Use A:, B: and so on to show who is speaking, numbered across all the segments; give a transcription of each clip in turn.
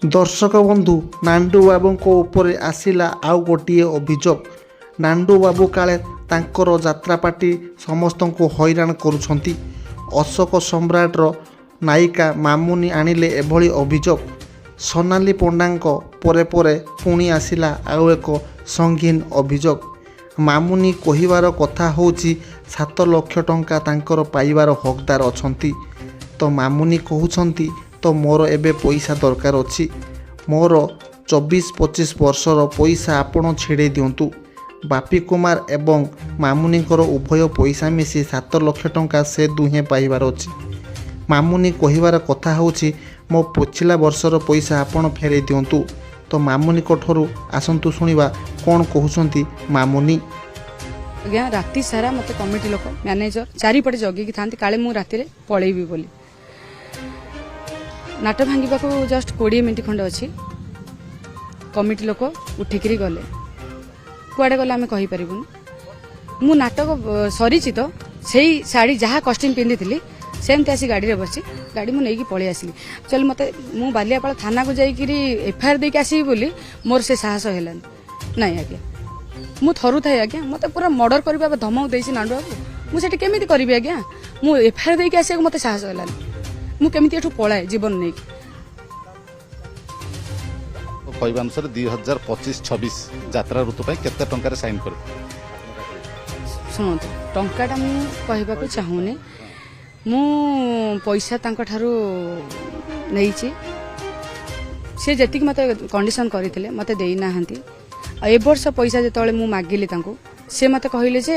A: ଦର୍ଶକ ବନ୍ଧୁ, ନାଣ୍ଡୁ ବାବୁଙ୍କ ଉପରେ ଆସିଲା ଆଉ ଗୋଟିଏ ଅଭିଯୋଗ। ନାଣ୍ଡୁ ବାବୁ କାଳେ ତାଙ୍କର ଯାତ୍ରା ପାର୍ଟି ସମସ୍ତଙ୍କୁ ହଇରାଣ କରୁଛନ୍ତି। ଅଶୋକ ସମ୍ରାଟର ନାୟିକା ମାମୁନି ଆଣିଲେ ଏଭଳି ଅଭିଯୋଗ। ସୋନାଲି ପଣ୍ଡାଙ୍କ ପରେ ପରେ ପୁଣି ଆସିଲା ଆଉ ଏକ ସଙ୍ଗୀନ ଅଭିଯୋଗ। ମାମୁନି କହିବାର କଥା ହେଉଛି, 7 ଲକ୍ଷ ଟଙ୍କା ତାଙ୍କର ପାଇବାର ହକଦାର ଅଛନ୍ତି। ତ ମାମୁନି କହୁଛନ୍ତି ତ, ମୋର ଏବେ ପଇସା ଦରକାର ଅଛି। ମୋର 24-25 ବର୍ଷର ପଇସା ଆପଣ ଛିଡ଼େଇ ଦିଅନ୍ତୁ। ବାପି କୁମାର ଏବଂ ମାମୁନିଙ୍କର ଉଭୟ ପଇସା ମିଶି 7 ଲକ୍ଷ ଟଙ୍କା ସେ ଦୁହେଁ ପାଇବାର ଅଛି। ମାମୁନି କହିବାର କଥା ହେଉଛି, ମୋ ପଛିଲା ବର୍ଷର ପଇସା ଆପଣ ଫେରାଇ ଦିଅନ୍ତୁ। ତ ମାମୁନିଙ୍କ ଠାରୁ ଆସନ୍ତୁ ଶୁଣିବା କ'ଣ କହୁଛନ୍ତି ମାମୁନି।
B: ଆଜ୍ଞା, ରାତି ସାରା ମୋତେ କମିଟି ଲୋକ, ମ୍ୟାନେଜର ଚାରିପଟେ ଜଗିକି ଥାନ୍ତି, କାଳେ ମୁଁ ରାତିରେ ପଳେଇବି ବୋଲି। ନାଟ ଭାଙ୍ଗିବାକୁ ଜଷ୍ଟ 20 ମିନିଟ୍ ଖଣ୍ଡେ ଅଛି, କମିଟି ଲୋକ ଉଠିକିରି ଗଲେ। କୁଆଡ଼େ ଗଲେ ଆମେ କହିପାରିବୁନି। ମୁଁ ନାଟକ ସରିଛି ତ ସେଇ ଶାଢ଼ୀ ଯାହା କଷ୍ଟ୍ୟୁମ୍ ପିନ୍ଧିଥିଲି, ସେମିତି ଆସି ଗାଡ଼ିରେ ବସି ଗାଡ଼ି ମୁଁ ନେଇକି ପଳେଇ ଆସିଲି। ଆକ୍ଚୁଆଲି ମୋତେ ମୁଁ ବାଲିଆପାଳ ଥାନାକୁ ଯାଇକିରି ଏଫଆଇଆର୍ ଦେଇକି ଆସିବି ବୋଲି ମୋର ସେ ସାହସ ହେଲାନି। ନାଇଁ ଆଜ୍ଞା, ମୁଁ ଥରୁଥାଏ ଆଜ୍ଞା। ମୋତେ ପୁରା ମର୍ଡର କରିବା ଧମକ ଦେଇଛି ନାଣ୍ଡୁଆକୁ। ମୁଁ ସେଠି କେମିତି କରିବି ଆଜ୍ଞା? ମୁଁ ଏଫଆଇଆର୍ ଦେଇକି ଆସିବାକୁ ମୋତେ ସାହସ ହେଲାନି। ମୁଁ କେମିତି ଏଠୁ ପଳାଏ ଜୀବନ ନେଇକି।
C: କହିବା ଅନୁସାରେ 2025-26 ଯାତ୍ରା ଋତୁ ପାଇଁ କେତେ ଟଙ୍କାରେ ସାଇନ୍ କରିବେ?
B: ଶୁଣନ୍ତୁ, ଟଙ୍କାଟା ମୁଁ କହିବାକୁ ଚାହୁଁନି। ମୁଁ ପଇସା ତାଙ୍କଠାରୁ ନେଇଛି। ସେ ଯେତିକି ମୋତେ କଣ୍ଡିସନ୍ କରିଥିଲେ, ମୋତେ ଦେଇନାହାନ୍ତି। ଆଉ ଏ ବର୍ଷ ପଇସା ଯେତେବେଳେ ମୁଁ ମାଗିଲି ତାଙ୍କୁ, ସେ ମୋତେ କହିଲେ ଯେ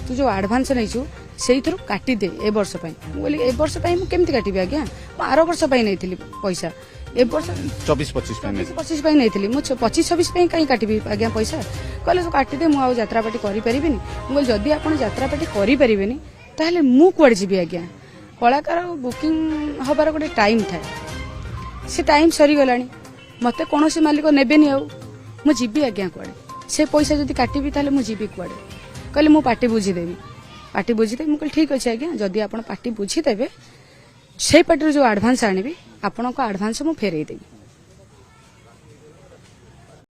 B: ତୁ ଯେଉଁ ଆଡ଼ଭାନ୍ସ ନେଇଛୁ, ସେଇଥିରୁ କାଟିଦେ ଏ ବର୍ଷ ପାଇଁ। ମୁଁ କହିଲି, ଏ ବର୍ଷ ପାଇଁ ମୁଁ କେମିତି କାଟିବି ଆଜ୍ଞା? ମୁଁ ଆର ବର୍ଷ ପାଇଁ ନେଇଥିଲି ପଇସା। ଏ ବର୍ଷ
C: 24-25 ପାଇଁ?
B: 25 ପାଇଁ ନେଇଥିଲି ମୁଁ। 25-26 ପାଇଁ କାହିଁ କାଟିବି ଆଜ୍ଞା ପଇସା? କହିଲେ, ତୁ କାଟିଦେ, ମୁଁ ଆଉ ଯାତ୍ରା ପାର୍ଟି କରିପାରିବିନି। ମୁଁ କହିଲି, ଯଦି ଆପଣ ଯାତ୍ରା ପାର୍ଟି କରିପାରିବେନି, ତାହେଲେ ମୁଁ କୁଆଡ଼େ ଯିବି ଆଜ୍ଞା? କଳାକାର ବୁକିଂ ହବାର ଗୋଟେ ଟାଇମ୍ ଥାଏ। ସେ ଟାଇମ୍ ସରିଗଲାଣି। ମୋତେ କୌଣସି ମାଲିକ ନେବେନି। ଆଉ ମୁଁ ଯିବି ଆଜ୍ଞା କୁଆଡ଼େ? ସେ ପଇସା ଯଦି କାଟିବି, ତାହେଲେ ମୁଁ ଯିବି କୁଆଡ଼େ? କହିଲେ, ମୁଁ ପାର୍ଟି ବୁଝିଦେବି, ପାର୍ଟି ବୁଝିଦେବି। ମୁଁ କହିଲି, ଠିକ୍ ଅଛି ଆଜ୍ଞା, ଯଦି ଆପଣ ପାର୍ଟି ବୁଝିଦେବେ, ସେଇ ପାର୍ଟିରୁ ଯେଉଁ ଆଡଭାନ୍ସ ଆଣିବି, ଆପଣଙ୍କ ଆଡଭାନ୍ସ ମୁଁ ଫେରେଇ ଦେବି।